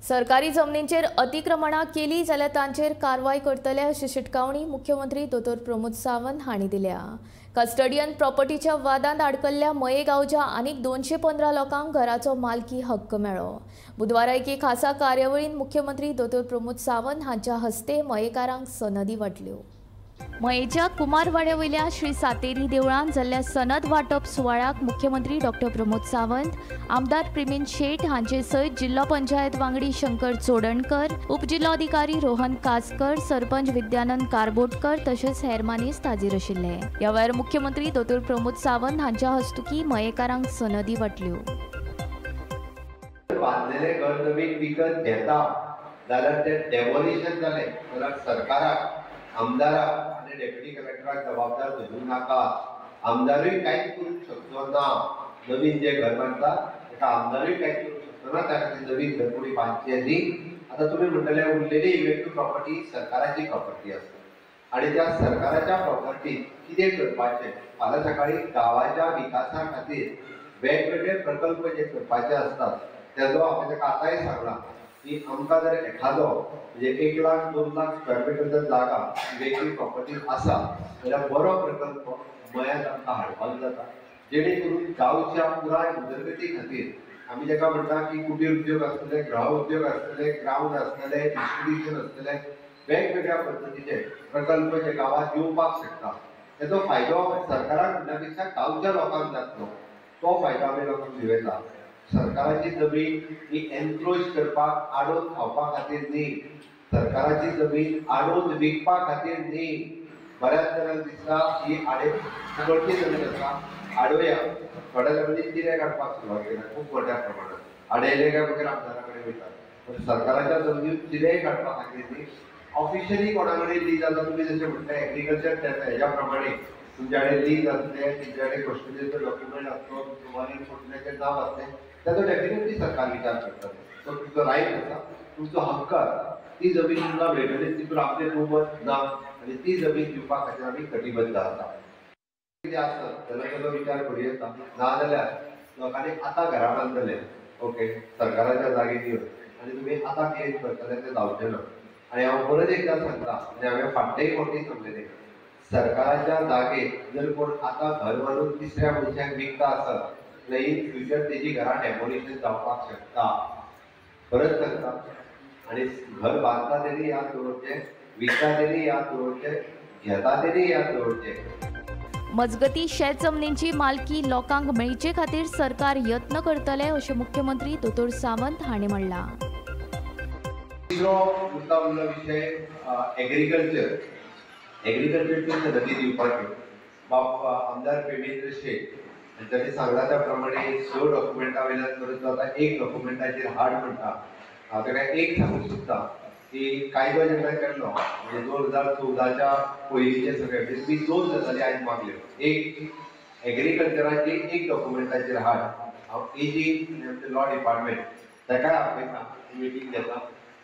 सरकारी जमनींचेर अतिक्रमणां केली जाल्यार तांचेर कारवाय करतले अशी शिटकावणी मुख्यमंत्री दोतोर प्रमोद सावंत हांणी दिल्या. कस्टडियन प्रॉपर्टीच्या वादांत आडकल्ल्या मये गांवच्या आनीक 215 लोकांक घराचो मालकी हक्क मेळ्ळो. बुधवारा एके खासा कार्यावळीन मुख्यमंत्री दोतोर प्रमोद सावंत हांच्या हस्ते मयेकारांक सनदी वांटल्यो. मयेच्या कुमारवाड्या वयल्या श्री सातेरी देवळांत जाल्ल्या सनद वांटप सुवाळ्याक मुख्यमंत्री डॉक्टर प्रमोद सावंत, आमदार प्रेमेंद शेट हांचे सयत जिल्लो पंचायत वांगडी शंकर चोडणकर, उपजिल्लोधिकारी रोहन कासकर, सरपंच विद्यानंद कारबोटकर तशेंच हेर मानेस्त हाजीर आशिल्ले. ह्या वेळार मुख्यमंत्री दोतोर प्रमोद सावंत हांच्या हस्तुकी मयेकारांक सनदी वांटल्यो. बांदलेले घर नवीन विकत घेता जाल्यार ते डेमोलिशन जालें जाल्यार सरकाराक, आमदाराक आनी डेप्युटी कलेक्टराक जबाबदार धरूं नाका. आमदारूय कांयच करूंक शकचो ना. नवीन जे घर बांदता ताका आमदारूय कांयच करूंक शकचो ना. त्या खातीर नवीन घर कोणी बांदचें न्ही. आतां तुमी म्हणटले उरलेली इव्हेक्टीव प्रॉपर्टी सरकाराची प्रॉपर्टी आसा आनी त्या सरकाराच्या प्रॉपर्टीत कितें करपाचें, फाल्यां सकाळीं गांवाच्या विकासा खातीर वेगवेगळे प्रकल्प जे करपाचे आसतात तेजो हांवें ताका आतांय सांगलां की आमकां जर एखादो म्हणजे 1 लाख 2 लाख स्क्वेअर मिटर जर जागा इव्हेक्टीव प्रॉपर्टी आसा जाल्यार बरो प्रकल्प मयांत आमकां हाडपाक जाता, जेणे करून गांवच्या पुराय उदरगती खातीर आमी ताका म्हणटा की कुटीर उद्योग आसतले, गृह उद्योग आसतले, ग्रावंड आसतले, इन्स्टिट्युशन आसतले, वेगवेगळ्या पद्दतीचे प्रकल्प जे गांवांत येवपाक शकता. तेजो फायदो सरकाराक म्हणल्या पेक्षा गांवच्या लोकांक जातलो, तो फायदो आमी लोकांक दिवं येता. सरकाराची जमीन ही एनक्रोच करपाक, आडोवन खावपा खातीर न्ही, सरकाराची जमीन आडोवन विकपा खातीर न्ही. बऱ्याच जाणांक दिसता ही आडे फुकटची जमीन आसा, आडोवया. थोड्या जाणांनी चिरे काडपाक सुरवात केल्या खूब मोठ्या प्रमाणात. आडयले काय मागीर आमदारा कडेन वयतात. पण सरकाराच्या जमनीर चिरे काडपा खातीर न्ही. ऑफिशियली कोणा कडेन लीज आसा, तुमी जशें म्हणटा एग्रीकल्चर हेज्या प्रमाणे तुमच्या कडेन लीज आसलें, तुमच्या कडेन कस्टडीचो डॉक्युमेंट आसलो, तुमच्या फुटल्याचें नांव आसलें, ताचो डेफिनेटली सरकार विचार करता. तो तुमचो रायट आसा, तुमचो हक्क आसा. ती जमीन तुमकां मेळटली तितून आपलें दुमत ना आनी ती जमीन दिवपा खातीर आमी कटिबद्ध आसा. कितें आसत जाल्यार ताचो विचार करूं येता. नाजाल्यार लोकांनी आतां घरां बांदतले, ओके, सरकाराच्या जागे दिवन आनी तुमी आतां क्लेम करतले तें जावचें ना. आनी हांव परत एकदां सांगता आनी हांवें फाटलेय फावटी सांगलेलें, सरकाराच्या जागेर जर कोण आतां घर बांदून तिसऱ्या मनशाक विकता आसत जाल्यार इन फ्युचर तेजी घरां डेमोलिशन जावपाक शकता. परत सांगता, आनी घर बांदता तेणी याद दवरचें, विकता तेणी याद दवरचें, घेता तेणी याद दवरचें. मजगती शेत जमनींची मालकी लोकांक मेळचे खातीर सरकार यत्न करतले अशें मुख्यमंत्री दोतोर सावंत हांणी म्हणलां. तिसरो मुद्दा उरलो विशय एग्रीकल्चर. एग्रीकल्चरची सनदी दिवपाची बाब आमदार प्रेमेंद्र शेट तांणी सांगला त्या प्रमाणे 6 डॉक्युमेंटा वयल्यान परत आतां 1 डॉक्युमेंटाचेर हाड म्हणटा. हांव ताका एक सांगूंक सोदता की कायदो जेन्ना केल्लो म्हणजे 2014च्या पयलींचे सगळे मी 2 गजाली आयज मागल्यो. एक एग्रीकल्चराची 1 डॉक्युमेंटाचेर हाड. हांव एजी आनी आमचें लॉ डिपार्टमेंट ताकाय आपयता, मिटींग घेता,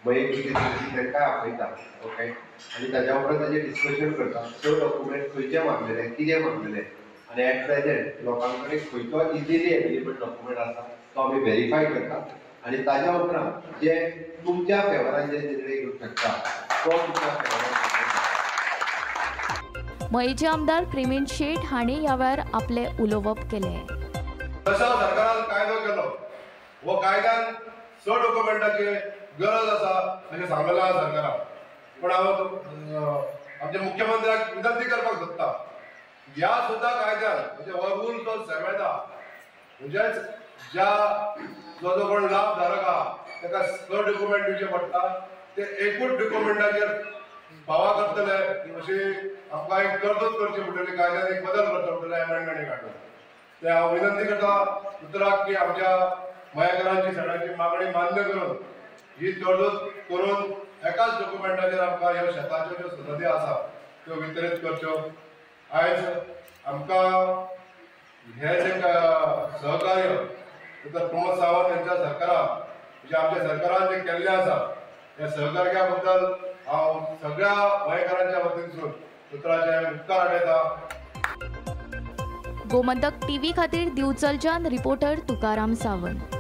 मये तांकांय आपयता, ओके, आनी ताच्या उपरांत ताजें डिस्कशन करता. 6 डॉक्युमेंट खंयचे मागलेले, कितें मागलेले आनी एट प्रेजेंट लोकां कडेन खंयचो इजिली एवेलेबल डॉक्युमेंट आसा तो आमी वेरीफाय करता आनी ताच्या उपरांत जे तुमच्या फेवरान जे निर्णय घेवंक शकता तो तुमच्या फेवरान. मयेचे आमदार प्रेमेंद शेट हांणी ह्या वेळार आपलें उलोवप केलें. तसो सरकारान कायदो केलो, हो कायद्यान 6 डॉक्युमेंटाची गरज आसा अशें सांगलें आसा सरकारान. पूण हांव आमच्या मुख्यमंत्र्याक विनंती करपाक सोदता, ह्या सुद्दां कायद्यान म्हणजे हो रूल जो 7 आहा म्हणजेच ज्या जो जो कोण लाभ धारक आहा ताका 6 डॉक्युमेंट दिवचे पडटा, ते एकूच डॉक्युमेंटाचेर फावा करतले अशी आमकां एक तरतूद करची पडटली, कायद्यान एक बदल करचो पडटलो, एमेंडमेंट हाडून. ते हांव विनंती करता उतराक की आमच्या मयेकारांची सगळ्यांची मागणी मान्य करून ही तरतूद करून एकाच डॉक्युमेंटाचेर आमकां ह्यो शेताच्यो ज्यो सनदी आसा त्यो वितरीत करच्यो. आयज आमकां हें जें सहकार्य डॉक्टर प्रमोद सावंत यांच्या सरकारान म्हणजे आमच्या सरकारान जें केल्लें आसा त्या सहकार्या बद्दल हांव सगळ्या गोंयकारांच्या वतीनसून उतराचे उपकार आडयता. गोमंतक टीव्ही खातीर दिवचलच्यान रिपोर्टर तुकाराम सावंत.